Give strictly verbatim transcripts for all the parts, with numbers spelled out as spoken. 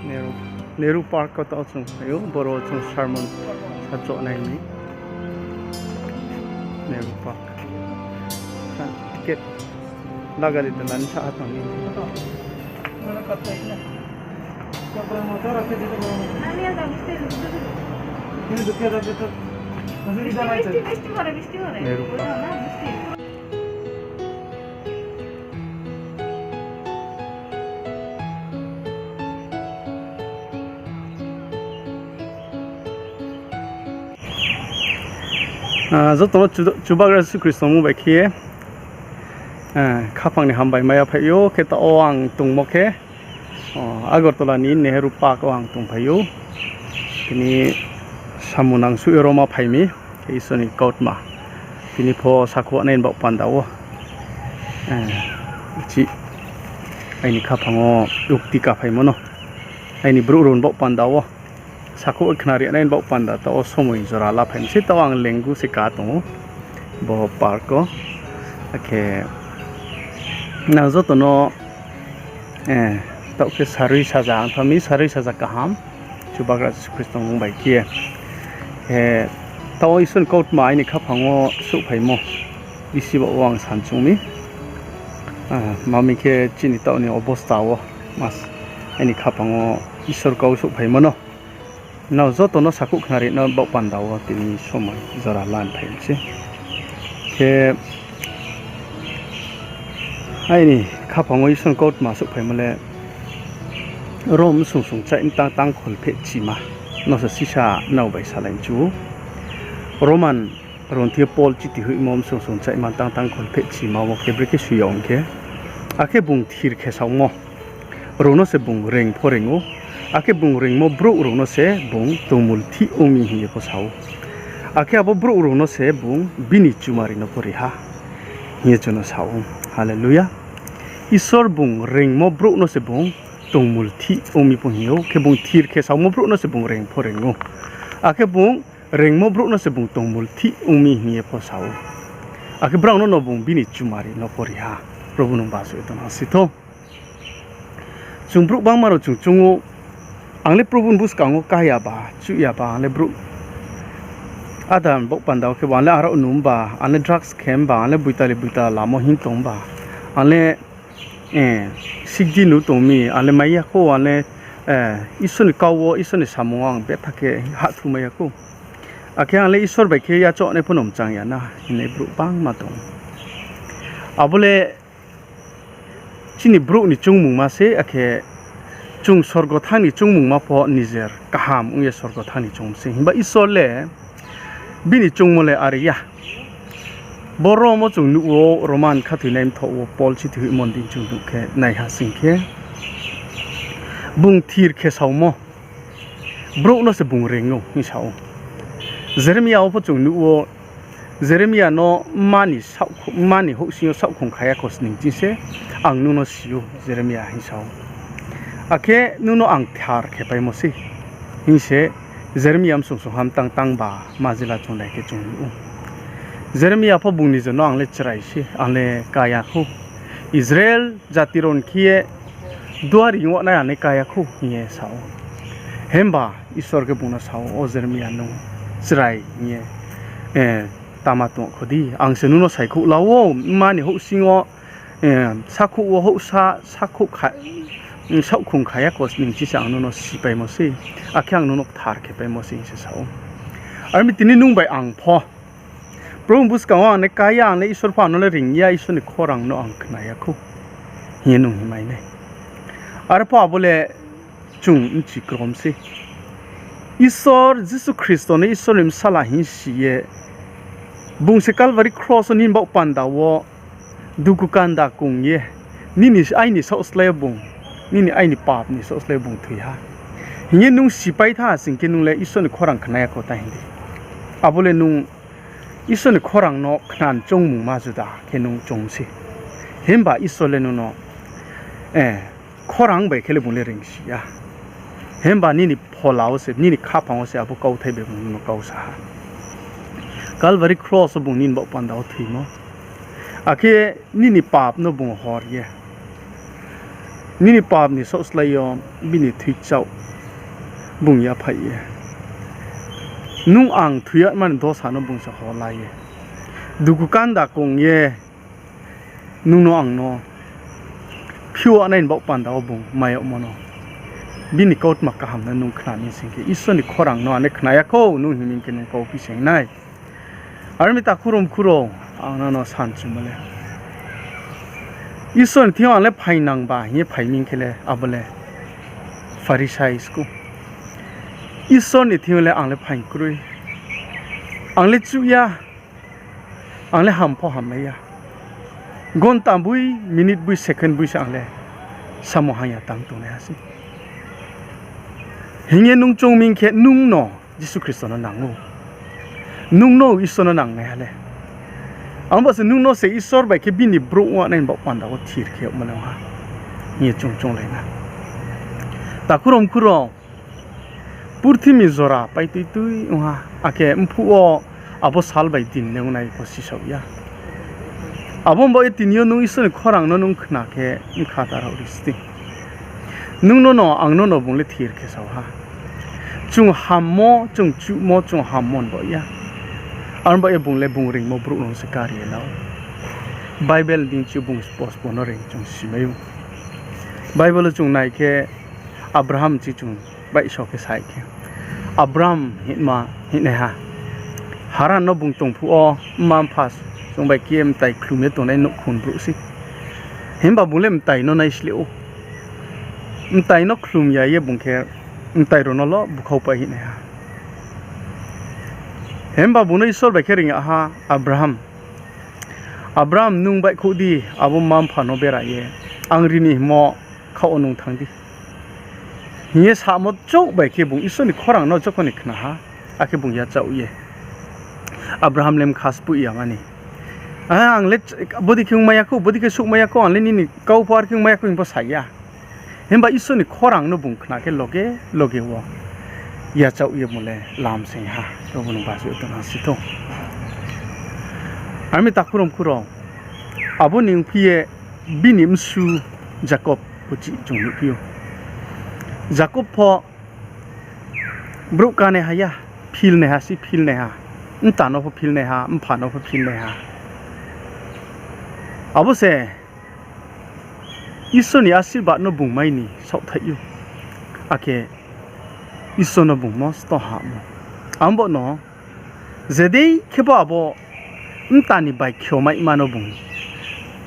Nehru, Nehru Park wo taoh chung phai ou, boro chung sermon sachoh nai ni. Nehru Park. Ticket lagari de lani sa tong ni. Nehru Park. Ah, joto no Chubagra Jisu Khristo mung bai khe, ah, khaphang ni hambai mai ya phai ou, khe taoh wo ang tongmo khe, o, Agartala ni Nehru Park wo ang tongphai ou. Tini samung nangsuh ye ro ma phai mi, khe Isor ni kautma. Tini pho sakhouh nai ni baoh panda wo, eh, chi, aini khaphang wo ukti kaphaimo no, aini brouh rao ni baoh panda wo sakhouh khnari nai ni baoh panda taoh wo somoi jora laphai mi se taoh ang lenggu se ka tong ou bo park wo. Akhe nang joto no, eh, taoh khe sarui saja ang tha mi, sarui saja kaham, Chubagra Jisu Khristo mung bai khe. Eh, taoh wo Isor ni kautma aini khaphang wo souhphaimo, bisi baoh wo ang san choung mi. Ah, ma mi khe chini taoh ni obosta wo, mas, aini khaphang wo Isor kau souhphaimo no. Nrao joto no sakhouh khnari no baoh panda wo tini somoi jora lan phai mi se. Khe aini khaphang wo Isor ni kautma souhphaimo le Rom bsung sung chaima tang tang kholphehchima no se sisa nrao bai salai mchu ou. Roman rao ni thing yo Paul chiti hoihmo bsung sung chaima tang tang kholphehchima wo khe brekhe soi ya ong khe, akhe bung thir khe saomo rao no se bung reing pho reing ou, akhe bung reingmo brouh rao no se bung tongmulthi ong mi hing ye pho sa ou. Akhe abo brouh rao no se bung bini chumari no pho ri ha, hing ye chung no sa ou. Hallelujah. Isor bung reingmo brouh no se bung tongmulthi ong mi pho hing ou, khe bung thir khe saomo brouh no se bung reing pho reing ou. Akhe bung reingmo brouh no se bung tongmulthi ong mi hing ye pho sa ou. Akhe brao no no bung bini chumari no pho ri ha. Probu nung basu ye tongnang si thou. Chung brouh bangma rao chung choung ou, ang le Probu ni buskang wo ká ya ba, chuh ya ba, ang le brouh ada baoh panda wo khe ba, ang le arao num ba, ang le drugs khe ba, ang le boitali boitala lamo hing tong ba, ang le, eh, sikdi nu tong mi, ang le mai ya khou, ang le, eh, Isor ni kau wo, Isor ni samung wo ang betha khe hahthu mai ya khou. Akhe ang le Isor bai khe yachaoh nai pho no mchang ya na, hingnai brouh bangma tong. Abo le chini brouh ni choungmungma se, akhe chung sorgo thanng ni choungmungma pho nijer kaham ong ye sorgo thanng ni choung se. Himba Isor le bini choungmo le are ya. Bo Rom wo chung nuh wo, Roman khathoinai mthoh wo Paul chiti hoihmo ni deing chung nuh khe naiha sing khe, bung thir khe saomo brouh no se bung reing ou hing sa ou. Jeremia wo pho chung nuh wo, Jeremia no mma ni saohkhong, mma ni houhsing yo saohkhong kha ya kho sning ching se ang nung no si ou, Jeremia hing sa ou. Akhe nung no ang thar khe paimo sei, hing se Jeremia bsung sung ham tang tang ba majila chung nai khe chung nuh ou. Jeremia pho bung nijer no ang le chrai se, ang le ká ya khou. Israel jati rao ni khe ye duari ong nai ang le ká ya khou hing ye sa ou. Himba Isor khe bung no sa ou, O Jeremia, nung chrai hing ye, eh, tama tong kho di. Ang se nung no saikhouh la ou, mma ni houhsing yo, eh, sakhouh wo houhsa, sakhouh kha, saohkhong kha ya kho sning ching se ang nung no sipaimo sei, akhe ang nung no kthar khe paimo sei hing se sa ou. Are mi tini nung bai ang pho Probu buskang wo ang le ká ya, ang le Isor pho ang no le reing ya, Isor ni khorang no ang khna ya khou, hing ye nung hingmai nai. Are pho abo le chung bchi krom sei. Isor, Jisu Khristo no Isor ni bsala hing si ye, bung se Calvary kros wo nini baoh panda wo dugu kanda kong ye, nini aini saohslái yo bung, nini aini pap ni saohslái yo bung thoi ha. Hing ye nung sipai tha sing khe nung le Isor ni khorang khna ya kho ta hing di. Abo le nung Isor ni khorang no khna choungmungma juda khe nung choung se. Himba Isor le nung no, eh, khorang bai khe le bung le reingsi ya. Himba nini phola wo se, nini khaphang wo se abo kauthai bai bung nung no kau sa ha. Calvary cross wo bung nini baoh panda wo thoimo. Akhe nini pap no bung hor ye, nini pap ni saohslái yo bini thoi kchaoh bung yaphaih ye, nung ang thoi yagmani dosa no bung se hor la ye, dugu kanda kong ye nung no ang no phiouh nai ni baoh panda wo bung mai yagmo no, bini kautma kaham no nung khna mi sing khe, Isor ni khorang no ang le khna ya kho nung hing mi khe nung kauphi se hing nai. Are mi takhu rom khu rao, ang no no sanchumo le, Isor ni thing yo ang le phaingnang ba hing ye phai mi khe le abo le Pharisai sku. Isor ni thing yo le ang le phaing kroi, ang le chuh ya, ang le ham pho hamlai ya. Gonta boi, minute boi, second boi se ang le samung hamya tang tongnaiha se hing ye nung choung mi khe nung no Jisu Khristo no nang ou. Nung no Isor no nangnaiha le. Ang bo se nung no se Isor bai khe bini brouh ong nai ni baoh panda wo thir khe yagmo le ong ha hing ye chung chounglai na. Takhu rom khu rao, purthimbi jora paitui tui ong ha, akhe mphuh wo abo sal bai din le ong nai pho sisaoh ya. Abo baoh ye tini yo nung Isor ni khorang no nung khna khe bkha ta rao ri sdi. Nung no no, ang no no bung le thir khe sao ha. Chung hammo, chung chuhmo, chung hammo ni baoh ya. Aro baoh ye bung le bung reingmo brouh no se kari ye la ou. Bible ni deing chi bung spo spo no reing chung simai ou. Bible wo chung nai khe Abraham chi chung baihsao khe sai khe, Abraham hingma hingnaiha, Haran no bung tong phuh wo mma mpha song bai khe mtai khlum ye tongnai nouhkhong brouh sei. Himba bung le mtai no naisleh ou. Mtai no khlum ya ye bung khe mtai rao no lo búkhaupai hingnaiha. Himba bung no Isor bai khe reing yag ha, Abraham, Abraham, nung baihkhouh di, abo mma mpha no bera ye, ang ri ni hingmo khaoh wo nung thanng di, hing ye samo chouh bai khe bung Isor ni khorang no jokhon ni khna ha, akhe bung yachaoh ye Abraham le mkha spoih ya mani, ang le bodei khe ongmai ya khou, bodei khe souhmai ya khou, ang le nini kau pho ar khe ongmai ya khou hing pho sa ya. Himba Isor ni khorang no bung khna khe loge loge wo yachaoh ye bung le lam seing ha. Abo no basuh tongnang si thou. Are mi takhu rom khu rao, abo ni ongphi ye bini bsu Jakob uchih chung nuhphi ou. Jakob pho brouh kánaiha ya, philnaiha si philnaiha, mta no pho philnaiha, mpha no pho philnaiha. Abo se Isor ni asirbad no bung mai ni saohthaih ou, akhe Isor no bung mosto hamo. Ang bo no, je dei khe bo abo mta ni baikho maima no bung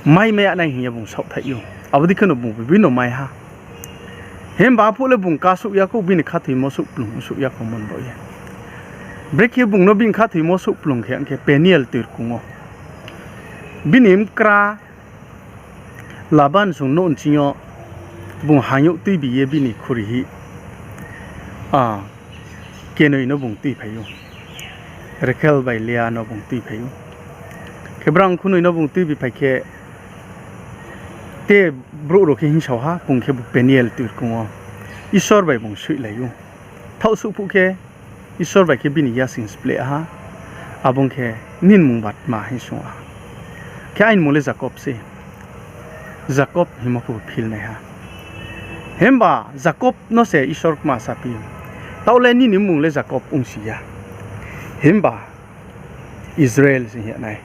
mai mai ya nai hing ye bung saohthaih ou. Abo dei khe no bung bibino mai ha. Himba arphuh le bung kasouh ya khou, bini khathoimo souhplung souh ya khou mon baoh ye. Brekhe bung no bini khathoimo souhplung khe ong khe Peniel toirkong wo bini mkra Laban song nouh nching yo bung hayouh tuibi ye bini khuri hi, a, kenoi no bung tuiphai ou. Rekhel bai Lea no bung tuiphai ou. Khe brang khunoi no bung tuibi phai khe, te brouh rao khe hingsao ha, bung khe bo Peniel toirkong wo Isor bai bung soihlai ou. Thaoh souh phuh khe Isor bai khe bini yasing spleh ha, abo ong khe nini mmung ba tma hing sung ha. Khe aini mmung le Jakob se. Jakob hingmo khe bo philnaiha. Himba Jakob no se Isor kma saphi ou, taoh le nini mmung le Jakob ongsi ya, himba Israel se hing ya nai.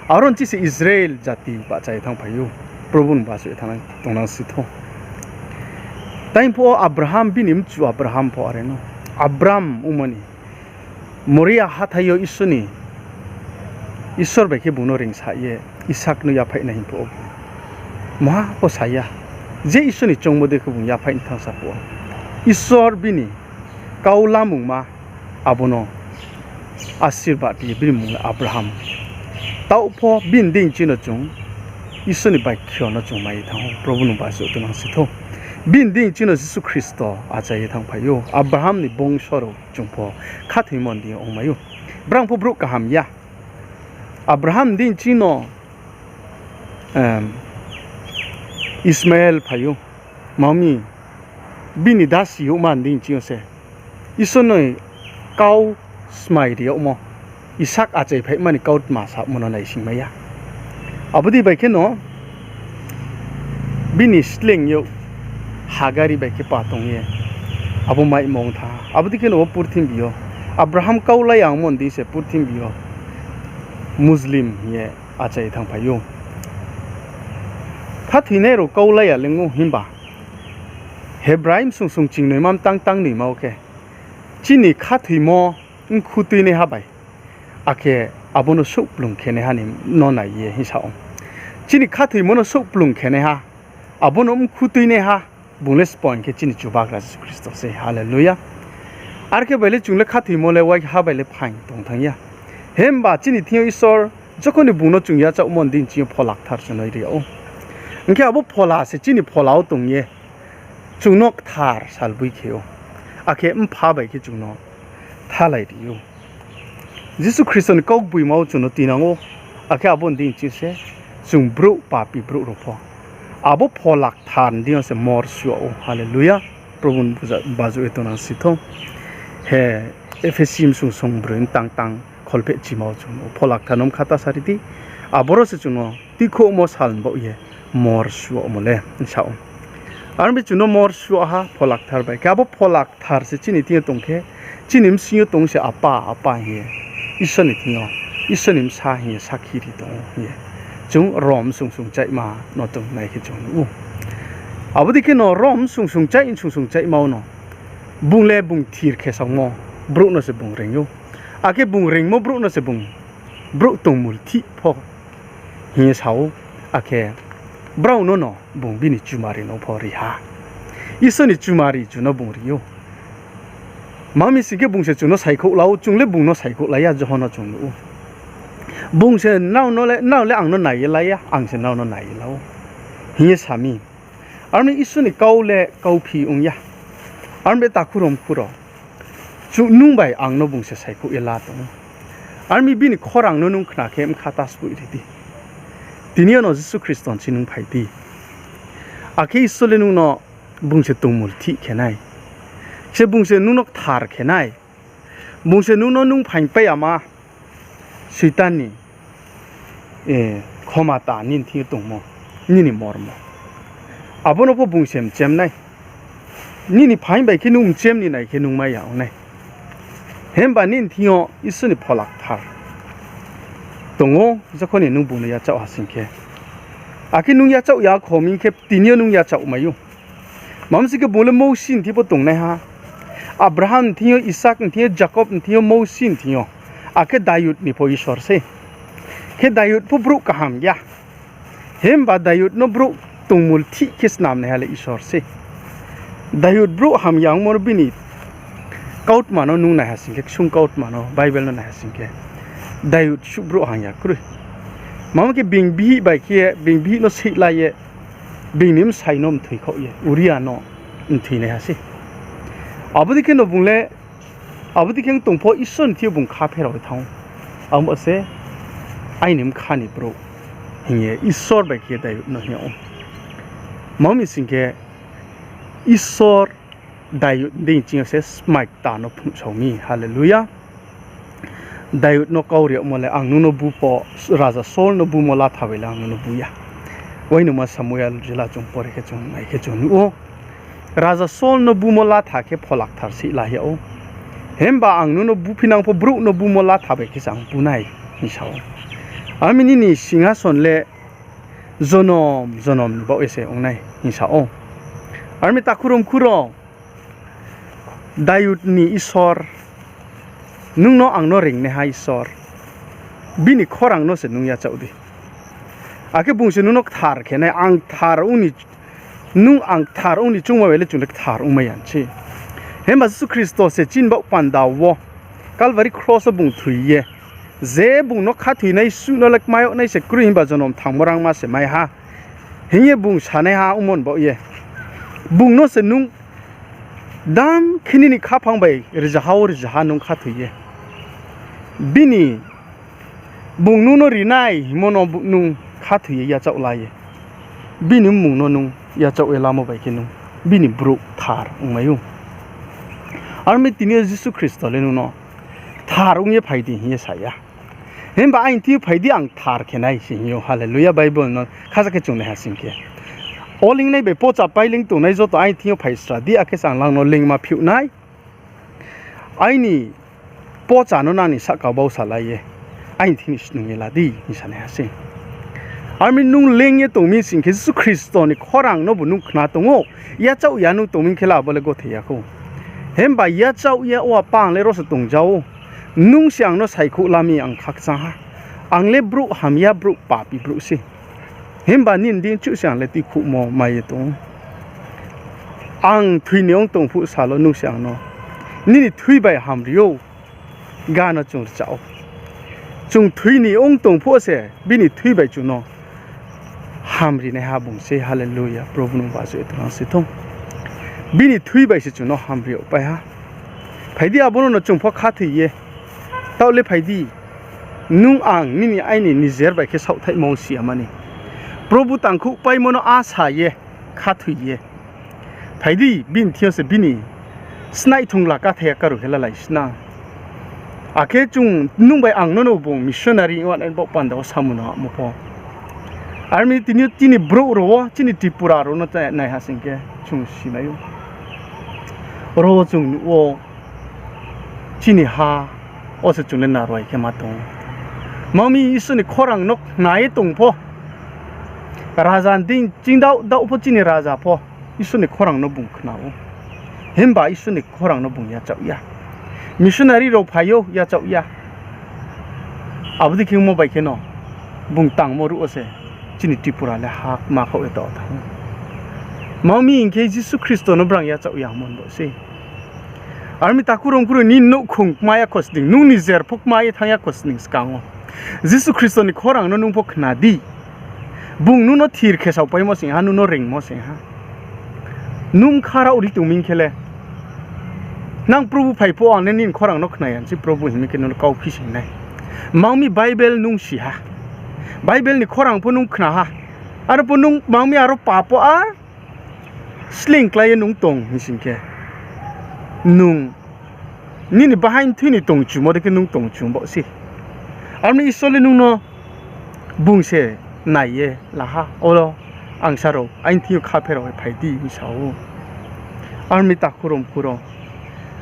Aro nchi se Israel jati bahcha ye thanngphai ou, Probu ni basuh ye thanng tongnang si thou. Taing phuh wo Abraham, bini mchu Abraham pho are no. Abram ongmo ni Moria hathái yo Isor ni, Isor bai khe bung no reingsa ye Isak no yaphaih nai hing phuh wo bung maha pho sa ya. Je Isor ni choungmo dei khe bung yaphaih ni thanngsa phuh wo, Isor bini kau lamungma abo no asirbad ri ye bini mmung le Abraham. Taoh pho bini deing chi no chung Isor ni baikho no chung mai ye thanng ou, Probu no basuh tongnang si thou. Bini deing chini Jisu Khristo achai ye thanngphai ou. Abraham ni bongso rao chung pho khathoimo ni deing yo ongmai ou. Brang pho brouh kaham ya. Abraham ni deing chini Ismael phai ou. Mami, bini dasi yagma ni deing chini yo se Isor ni kau smai ri yagmo, Isak achaiphaima ni kautma samo no naisingmai ya. Abo dei bai kheno bini sleing yo Hagari bai khe pa tong ye abo maimo ong thanng ha. Abo dei kheno bo purthimbi yo Abraham kau la ya ongmo ni deing se purthimbi yo Muslim hing ye achai ye thanngphai ou. Khathoinai rao kau la ya le ong ou himba Hebrai bsung sung chingnoima mtang tang noima wo khe, chini khathoimo mkhu tuinaiha bai, akhe abo no souhplung khenaiha ni no nai ye hing sa ou. Chini khathoimo no souhplung khenaiha, abo no mkhu tuinaiha, bung le sbo hing khe chini Chubagra Jisu Khristo se. Hallelujah. Are khe bai le chung le khathoimo le waiha bai le phaing tong thanng ya. Himba chini thing yo Isor jokhon ni bung no chung yachaohmo ni deing chini yo Phola Kthar chung no ri yag ou. Hing khe abo Phola se chini phola wo tong ye chung no kthar salboi khe ou, akhe Mpha bai khe chung no kthalai ri ou. Jisu Khristo ni kaugboima wo chung no tuinang ou, akhe abo ni deing chini se chung brouh papi brouh rao pho abo Phola Kthar ni deing yo se mor suag ou. Hallelujah. Probu ni baja-, bajuh ye tongnang si thou. He, Ephesi bsung sung broi mtang tang kholpheh chima wo chung no Phola Kthar no mkha ta sari di. Aboro se chung no tuikhouhmo sal ni baoh ye mor suagmo le hing sa ou. Are ong mi chung no mor suag ha Phola Kthar bai khe. Abo Phola Kthar se chini thing yo tong khe, chini bsing yo tong se apa, apa hing ye, Isor ni thing yo, Isor ni bsa hing ye sakhi ri tong ou hing ye chung Rom bsung sung chaihma no chung nai khe chung nuh ou. Abo dei kheno Rom bsung sung chaih, bsung sung chaihma wo no, bung le bung thir khe saomo brouh no se bung reing ou. Akhe bung reingmo brouh no se bung brouh tongmulthih pho hing ye sa ou, akhe brao no no bung bini chumari no pho ri ha. Isor ni chumari chung no bung ri ou. Ma mi sing khe bung se chung no saikhouh la ou, chung le bung no saikhouh la ya, joto no chung nuh ou. Bung se nrao no le, nrao le ang no nai ye la ya, ang se nrao no nai ye la ou, hing ye sa mi. Aro ni Isor ni kau le kauphi ong ya. Aro ni takhu rao mkhu rao, chung nung bai ang no bung se saikhouh ye la tong ou. Aro ni bini khorang no nung khna khe bkha ta spoih ri di. Tini yo no Jisu Khristo ni si nung phai di. Akhe Isor le nung no bung se tongmulthih khe nai. Se bung se nung no kthar khe nai. Bung se nung no nung phaingpai yama Soitan ni, eh, khomata nini thing yo tongmo, nini mormo. Abo no pho bung se mchem nai. Nini phaing bai khe nung mchem ni nai khe nung mai ya ong nai. Himba nini thing yo Isor ni Phola Kthar tong ou, jokhon ni nung bung no yachaoh ha sing khe. Akhe nung yachaoh ya kho mi khe tini yo nung yachaoh mai ou. Ma mi sing khe bung le Mousi ni thing pho tongnaiha. Abraham ni thing yo, Isak ni thing yo, Jakob ni thing yo, Mousi ni thing yo. Akhe Dayud ni pho Isor sei. Khe Dayud pho brouh kaham ya. Himba Dayud no brouh tongmulthih khe snamnaiha le Isor sei. Dayud brouh hamya ongmo no bini kautma no nung nai ha sing khe, ksung kautma no, Bible no nai ha sing khe, Dayud suh brouh hamya kroi. Mamo khe being bihih bai khe, being bihih no seih la ye, being ni bsai no mthoi khaoh ye, Uria no mthoinaiha sei. Abo dei khe no bung le, abo dei khe tong pho Isor ni thing yo bung kha pherao ye thanng ou. Abo se aini bkha ni brouh hing ye Isor bai khe Dayud no hing yag ou. Ma mi sing khe Isor Dayud ni deing ching yo se smai kta no phnuhsao mi. Hallelujah. Dayud no kau ri yagmo le, ang nung no bu pho, Raja Saul no bumo latha bai le ang nung no bu ya. Uainungma Samuel jila chung pore khe chung nai khe chung nuh ou. Raja Saul no bumo latha khe Phola Kthar seih la yag ou. Himba ang nung no buphinang pho brouh no bumo latha bai khe se ang bu nai, hing sa ou. Aro mi nini singhason le jonom jonom ni baoh ye se ong nai, hing sa ou. Aro mi takhu rao mkhu rao, Dayud ni Isor, nung no ang no reingnaiha Isor, bini khorang no se nung yachaoh di. Akhe bung se nung no kthar khe nai, ang kthar ong ni, nung ang kthar ong ni choungmo bai le chung le kthar ongmai ya se. Himba Jisu Khristo se chini baoh panda wo Calvary cross wo bung thoi ye, je bung no khathoinai suh no le kmai yag nai se kroi, himba jonom thangmo rangma se mai ha, hing ye bung sanaiha ongmo ni baoh ye, Bung no se nung dam khe nini khaphang bai rzaha wo rzaha nung khathoi ye, bini, bung nung no rinai hingmo no nung khathoi ye yachaoh la ye, bini mmung no nung yachaoh ye lamo bai khe nung bini brouh kthar ongmai ou. Aro mi tini yo Jisu Khristo le nung no kthar ong ye phai di hing ye sa ya. Himba aini thing yo phai di, ang kthar khe nai se hing ou. Hallelujah, Bible no khaja khe chung nai ha sing khe. Oleing nai bai pocha paileing tongnai joto aini thing yo phaisra di, akhe se ang lang no leingma phiouh nai. Aini pocha no nang ni sahka bausa la ye, aini thing ni snung ye la di, hing sa nai ha se. Aro mi nung leing ye tong mi sing khe Jisu Khristo ni khorang nobu nung khna tong ou, yachaoh ya nung tong mi khe le abo le gothe ya khou. Himba yachaoh ya, o Apa, ang le ro se tongja ou, nung se ang no saikhouh la mi, ang khakchang ha. Ang le brouh hamya, brouh papi brouh se. Himba nini deing chuh se ang le tuikhouhmo mai ye tong ou. Ang thoi ni ong tong phuh sal wo nung se ang no nini thui bai hamri ou, ga no chung rcha ou. Chung thoi ni ong tong phuh se bini thui bai chung no hamrinaiha bung se. Hallelujah, Probhu nung bajoh ye tong nang si thung. Bini thui bai se chung no hamri yagpai ha. Phai di, abo no no chung pho khathoi ye. Taoh le phai di, nung ang nini aini nijer bai khe saohthaihmo ong si ya mani. Probhu tangkhouh paimo no asa ye, khathoi ye. Phai di, bini thing yo se bini snaih thungla kathai ya karu khe lalai sna. Akhe chung nung bai ang no no bung missionary ong nai baoh panda wo samung no hamo pho. Aro mi tini yo chini brouh rao wo, chini Tripura rao no nai ha sing khe chung simai ou. Ro wo chung nuh wo chini ha wo se chung le narwai khe ma tong ou. Mami Isor ni khorang no khna ye tong pho, raja ni deing ching daoh daoh pho chini raja pho Isor ni khorang no bung khna ou. Himba Isor ni khorang no bung yachaoh ya. Missionary rao phai ou, yachaoh ya. Abo dei khe ongmo bai khe no bung tangmo ruh wo se chini Tripura le ha kma khaoh ye taoh thanng ou. Mami hing khe Jisu Khristo no brang yachaoh ya hingmo bo se. Aro mi takhu rao mkhu rao, nini nouhkhong kma ya khosning, nung nijer pho kma ye thanng ya khosning skang wo Jisu Khristo ni khorang no nung pho khna di. Bung nung no thir khe saopaimo sing ha, nung no reingmo sing ha. Nung bkha rao ri tong mi khe le, nang Probhu phai pho ang le nini khorang no khna ya se Probhu hing mi khe nung no kauphi sing nai. Mami Bible nung si ha. Bible ni khorang pho nung khna ha. Aro pho nung mami aro pap wo ar sleing klái ye nung tong hing sing khe, nung nini bahaing mthui ni tongchumo dei khe nung tongchum baoh se. Aro ni Isor le nung no bung se nai ye la ha, oro angsa rao aini thing yo kha pherao ye phai di hing sa ou. Aro mi takhu rao mkhu rao,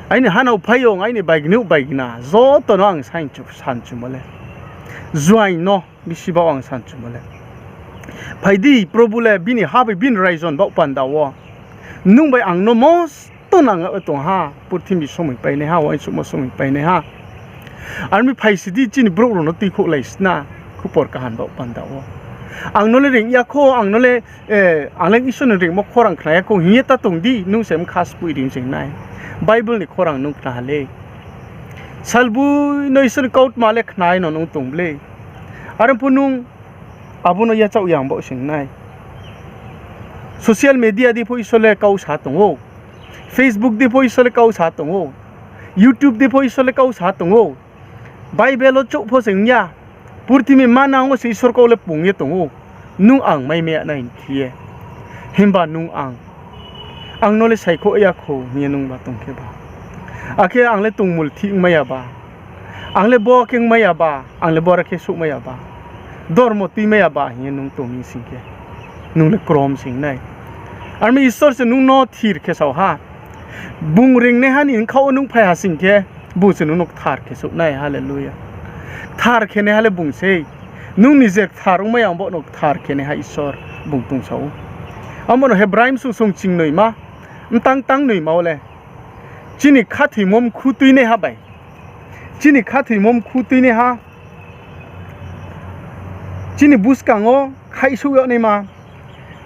aini hanao phaiyong, aini baignouh baigna joto no ang sainchu, sanchumo le, juaing no bisi baoh ang sanchumo le. Phai di, Probhu le bini ha bai bini raijon baoh panda wo nung bai ang no mosto nang ye tong ha, purthimbi somoi painaiha, uaingsouhmo somoi painaiha. Aro mi phai si di, chini brouh rao no tuikhouhlai sna, khupor kaham baoh panda wo. Ang no le reing ya khou, ang no le, ang le Isor ni reingmo khorang khna ya khou hing ye ta tong di, nung se bkha spoih ri sing nai. Bible ni khorang nung khna ha le. Salboi no Isor ni kautma le khnai no nung tong ble. Are pho nung abo no yachaoh ya baoh sing nai. Social media dei pho Isor le kau sa tong ou. Facebook dei pho Isor le kau sa tong ou. YouTube dei pho Isor le kau sa tong ou. Bible wo chouh pho se ong ya. Purthimbi manang wo se Isor kau le pung ye tong ou. Nung ang maimai ya nai hing khe ye. Himba nung ang, ang no le saikhouh ya khou hing ye nung ba tong khe ba. Akhe ang le tongmul thih ongmai ya ba. Ang le bo khe ongmai ya ba, ang le bora khe souhmai ya ba. Dormo tuimai ya ba hing ye nung tong mi sing khe, nung le krom sing nai. Aro mi Isor se nung no thir khe sao ha. Bung reingnaiha ni bkhaoh wo nung phai ha sing khe, bung se nung no kthar khe souh nai. Hallelujah. Kthar khenaiha le bung sei. Nung nije kthar ongmai ya, ang bo no kthar khenaiha Isor bung tong sa ou. Abo no Hebrai bsung song chingnoima, mtang tangnoima wo le, chini khathoimo mkhu tuinaiha bai, chini khathoimo mkhu tuinaiha, chini buskang wo khaihsouh yag naima,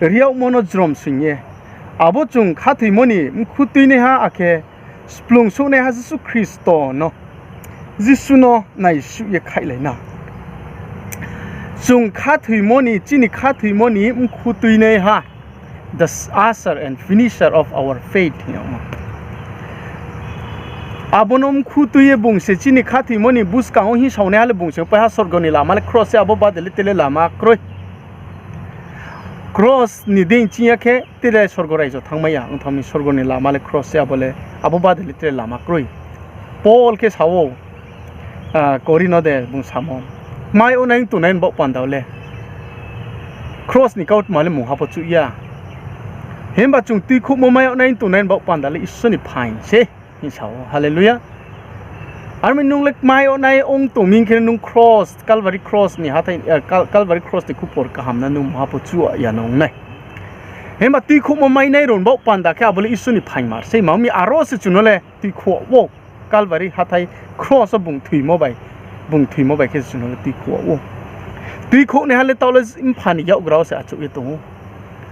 ri yagmo no jrom soing ye, abo chung khathoimo ni mkhu tuinaiha akhe splung souhnaiha Jisu Khristo no, Jisu no naisuh ye khaihlai na. Chung khathoimo ni, chini khathoimo ni mkhu tuinaiha, author and finisher of our faith, hing yagmo. Abo no mkhu tui ye bung se chini khathoimo ni buskang wo hingsaonaiha le bung se pai ha, sorgo ni lama le kros se, abo bade le tre lama kroi. Kros ni deing ching ya khe tre sorgo raijo thanngmai ya, ong thanng mi sorgo ni lama le kros se, abo le, abo bade le tre lama kroi. Pol khe sa ou, Korinth no de bung samo, kmai ongnai tongnai ni baoh panda le kros ni kautma le mungha pho chuh ya. Himba chung tuikhouhmo mai ongnai tongnai ni baoh panda le Isor ni phaing se, hing sa ou. Hallelujah. Ar mi nung le kmai ongnai ong tong mi khe nung kros, Calvary kros ni hathái, Kal-, Calvary kros ni khupor kaham no nung mungha pho chuh ya nung nai. Himba tuikhouhmo mainai rao ni baoh panda khe abo le Isor ni phaingmar sei, ma mi aro se chung no le tuikhouh ou. Calvary hathái kros wo bung thoimo bai, bung thoimo bai khe se chung no le tuikhouh ou. Tuikhouhnaiha le taoh le mpha ni yakgra wo se achouh ye tong ou.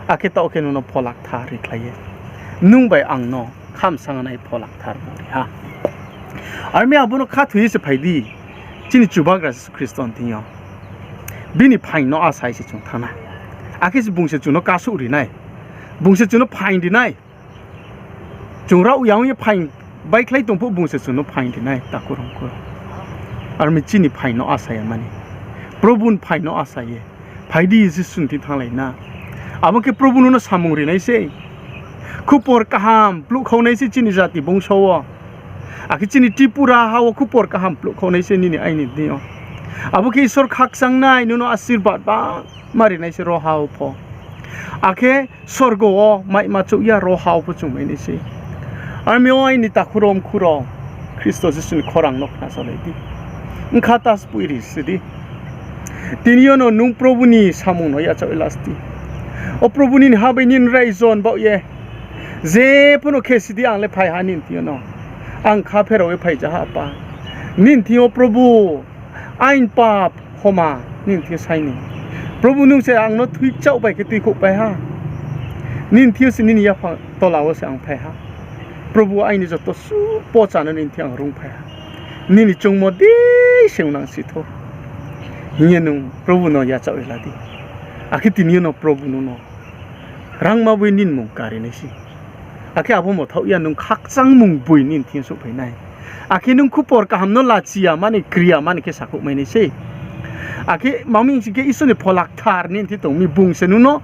Akhe taoh khe nung no Phola Kthar rikhlai ye, nung bai ang no khamsangnai Phola Kthar bung ri ha. Ar mi abo no khathoi ye se phai di, chini Chubagra Jisu Khristo ni thing yo. Bini phaing no asai se chung thanng nai. Akhe se bung se chung no kasouh ri nai. Bung se chung no phaing ri nai. Chung rao ya ong ye phaing baikhlai tong phuh bung se chung no phaing ri nai, takhu rao mkhu rao. Ar mi chini phaing no asa ya mani, Probu ni phaing no asa ye, phai di Jisu ni thing thannglai na. Abo khe Probu nung no samung ri nai sei. Khupor kaham pluhkhau nai sei chini jati bungso wo. Akhe chini Tripura ha wo khupor kaham pluhkhau nai sei nini aini deing yo. Abo khe Isor khakchang nai, nung no asirbad bangma ri nai sei ro ha wo pho. Akhe sorgo wo maima chouh ya, ro ha wo pho chung mai nai sei. Ar mi o aini takhu rao mkhu rao, Khristo Jisu ni khorang no khnasalai di. Bkha ta spoi ri si di. Tini yo no nung Probu ni samung no yachaoh ye la si di. O Probu, nini ha bai nini raijo ni baoh ye jepho no khe si di, ang le phai ha nini thing yo no. Ang kha pherao ye phai ja ha, Apa. Nini thing yo Probu, aini pap homa nini thing yo sai ni. Probu, nung se ang no thoi chaoh bai khe tuikhouhpai ha. Nini thing yo se, nini yaphang tola wo se ang phai ha. Probu, aini joto suh pocha no nini thing yo ang rungphai ha. Nini choungmo dei se ong nang si thou, hing ye nung Probu no yachaoh ye la di. Akhe tini yo no Probu nung no rangma boi nini mmung kari nai sei. Akhe abo mthaoh ya nung khakchangmung boi nini thing yo souhphai nai. Akhe nung khupor kaham no lachi ya mani, kri ya mani khe sakhouh mai nai sei. Akhe ma mi sing khe Isor ni Phola Kthar nini thing yo tong mi, bung se nung no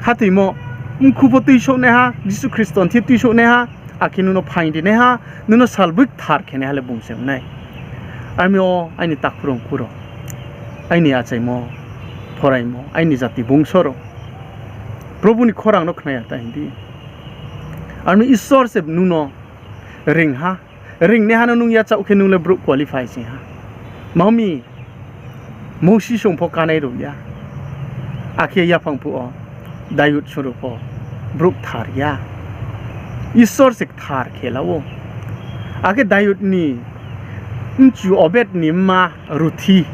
khathoimo mkhu pho tuisouhnaiha, Jisu Khristo ni thing yo tuisouhnaiha, akhe nung no phaing ri naiha, nung no salboi kthar khe naiha le bung se ong nai. Ar mi o aini takhu rao mkhu rao, aini achaimo, phoraimo, aini jati bungso rao, Probu ni khorang no khna ya ta hing di. Ar mi Isor se nung no reing ha. Reingnaiha no nung yachaoh khe nung le brouh qualify sing ha. Ma mi, Mousi song pho kánai rao ya. Akhe yaphang phuh wo Dayud song rao pho brouh kthar ya. Isor se kthar khe la ou. Akhe Dayud ni mchu Obed ni mma Ruthi,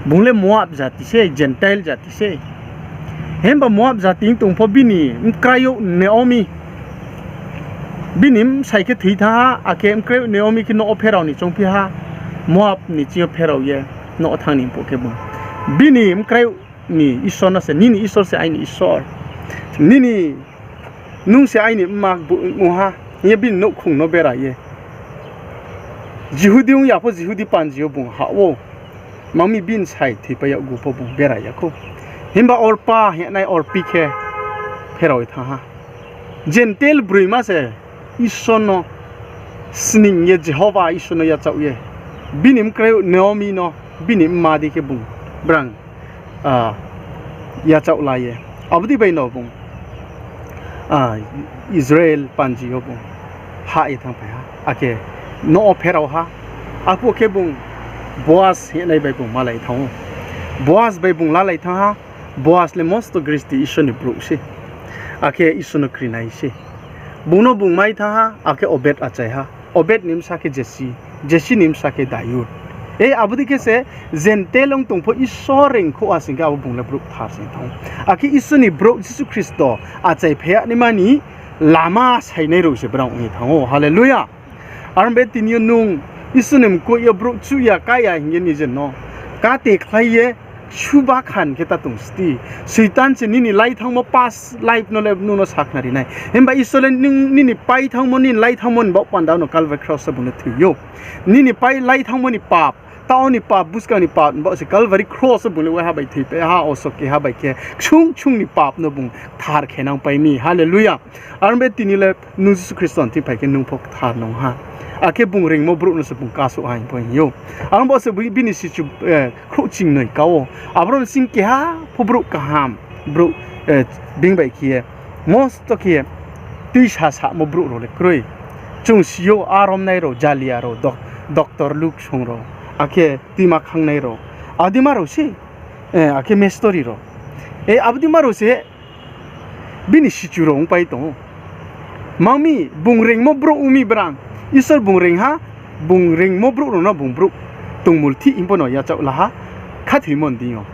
bung le Moab jati se, Gentile jati se. Himba Moab jati ong tong pho bini mkrayouh Naomi, bini bsai khe thoi thanng ha, akhe mkrayouh Naomi khe nouh wo pherao ni choungphi ha, Moab ni ching yo pherao ye nouh wo thanng ni phuh khe bung bini mkrayouh ni Isor no se, nini Isor se aini Isor, nini, nung se aini mma ong ha, hing ye bini nouhkhong no bera ye Jihudi ong ya pho Jihudi panji yo bung hah ou. Ma mi bini bsai thoipai yaggu pho bung bera ya khou. Himba Orpa hingnai Orpi khe pherao ye thanng ha. Gentile broima se Isor no sning ye, Jehova Isor no yachaoh ye, bini mkrayouh Naomi no bini mma dei khe bung brang yachaoh la ye, abo dei bai no bung Israel panji yo bung hah ye thanngphai ha, akhe nouh wo pherao ha. Arphuh khe bung Boas hingnai bai bung malai thanng ou. Boas bai bung lalai thanng ha. Boas le mosto gristi Isor ni brouh se, akhe Isor no krinai se. Bung no bung mai thanng ha, akhe Obed achai ha. Obed ni bsa khe Jesi, Jesi ni bsa khe Dayud. E, abo dei khe se Gentile ong tong pho Isor reingkhouh ha sing khe abo bung le brouh kthar se thanng ou. Akhe Isor ni brouh Jisu Khristo achaiphai ya naima ni lama sainai rao se brao ong ye thanng ou. Hallelujah. Aro be tini yo nung Isor ni mkoih yo brouh chuh ya, ká ya hing ye nije no kate khlai ye, Suba khan khe ta tong sti. Soitan se nini laithangmo past life no le nung no sakhnari nai. Himba Isor le nini paithangmo, nini laithangmo ni baoh panda no Calvary cross wo bung le thoi ou. Nini pai laithangmo ni pap, taoh ni pap, buskang ni pap ni baoh se Calvary cross wo bung le waiha bai thoipai ha, oso keha bai khe ksung ksung ni pap no bung kthar khe nangpai mi. Hallelujah. Aro bai tini le nung Jisu Khristo ni thing phai khe nung pho kthar nung ha. Akhe bung reingmo brouh no se bung kasouh ha hing pho hing ou. Aro bo se bini sichu khrouhchingnoi ka ou. Aboro ni sing keha pho brouh kaham, brouh, being bai khe ye, mosto khe ye, tuisa samo brouh rao le kroi. Chung si ou, aromnai rao, jalia rao, doctor Luksong rao, akhe tuima khangnai rao, abdima rao se, akhe mestori rao, abdima rao se bini sichu rao ongpai tong ou. Mang mi, bung reingmo brouh ong mi brang. Isor bung reing ha, bung reingmo brouh rao no bung brouh tongmulthih hing pho no yachaoh la ha, khathoimo ni deing yo.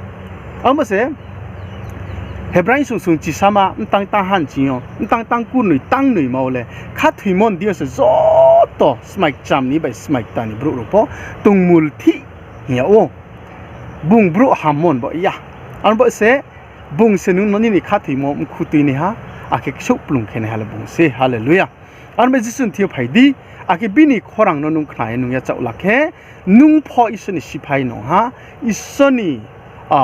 Abo se Hebrai song song chisama mtang tang han ching yo, mtang tang kurnoi tang noima wo le, khathoimo ni deing yo se joto smai kcham ni bai smai kta ni brouh rao pho tongmulthih hing yag ou. Bung brouh hammo ni baoh ya. Aro bo se bung se nung no nini khathoimo mkhu tuinaiha, akhe ksouh kplung khenaiha le bung se. Hallelujah. Aro bai Jisu ni thing yo phai di, akhe bini khorang no nung khna ye nung yachaoh la khe, nung pho Isor ni siphai nung ha, Isor ni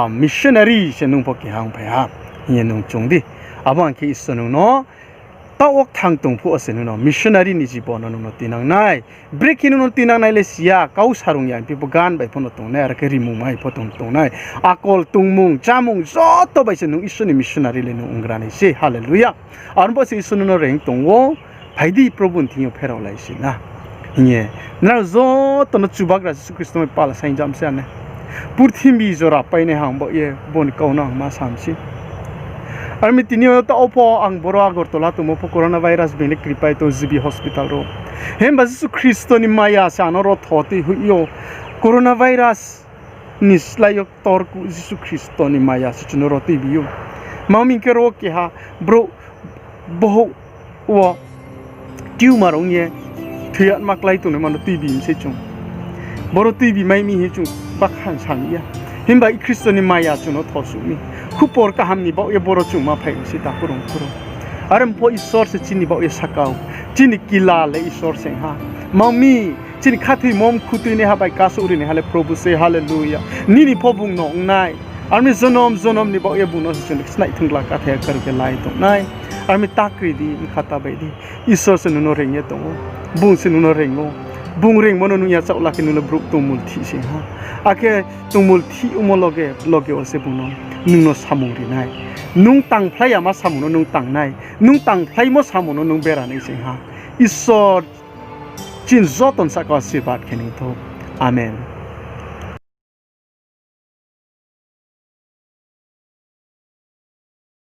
missionary se nung pho keha ongphai ha hing ye nung choung di. Abo ang khe Isor nung no taoh wo kthang tong phuh wo se nung no missionary ni jibon no nung no tuinang nai. Brekhe nung no tuinang nai le si ya, kau sarung ya, hingphi pho gan bai pho no tong nai, aro khe rimung mai pho tong nai. Akol tongmung, chámung joto bai se nung Isor ni missionary le nung onggra nai se. Hallelujah. Aro bo se Isor nung no reing tong ou, phai di Probhu ni thing yo pherao lai se na. Hing ye, nrao joto no Chubagra Jisu Khristo bai pala saing jam se ane. Purthimbi jora painai hang baoh ye bo ni kau no ang ma sam se. Aro mi tini yo taoh wo pho ang boro Agartala tongmo pho coronavirus being le kripai tong G B hospital rao. Himba Jisu Khristo ni maya se ang no ro tho tui hoih yo. Coronavirus ni slái yo ktor kuh Jisu Khristo ni maya se chung no ro tuibi ou. Mang mi khe ro keha brouh bohouh wo tumor ong ye thoi yama klái tongnaima no tuibi mi sei chung. Boro tuibi mai mi hing chung bakhan sa mi ya. Himba Khristo ni maya chung no thosuh mi. Khupor kaham ni baoh ye boro chung ma phai mi sei takhu rao mkhu rao. Are pho Isor se chini baoh ye sakau. Chini kila le Isor se ha. Mang mi, chini khathoimo mkhu tuinaiha bai kasouh rinaiha le Probhu se. Hallelujah. Nini pho bung no ong nai. Aro mi jonom jonom ni baoh ye bung no se chung snai thungla kathai karuh khe lai tong nai. Aro mi ta kri di, bkha ta bai di. Isor se nung no reing ye tong ou. Bung se nung no reing ou. Bung reingmo no nung yachaoh la khe nung le brouh tongmulthih se ha. Akhe tongmulthih ongmo loge loge wo se bung no, nung no samung ri nai. Nung tangphlai yama samung no nung tang nai. Nung tangphlaimo samung no nung bera nai se ha. Isor chini joto ni sahka wo asirbad khe nai thou. Amen.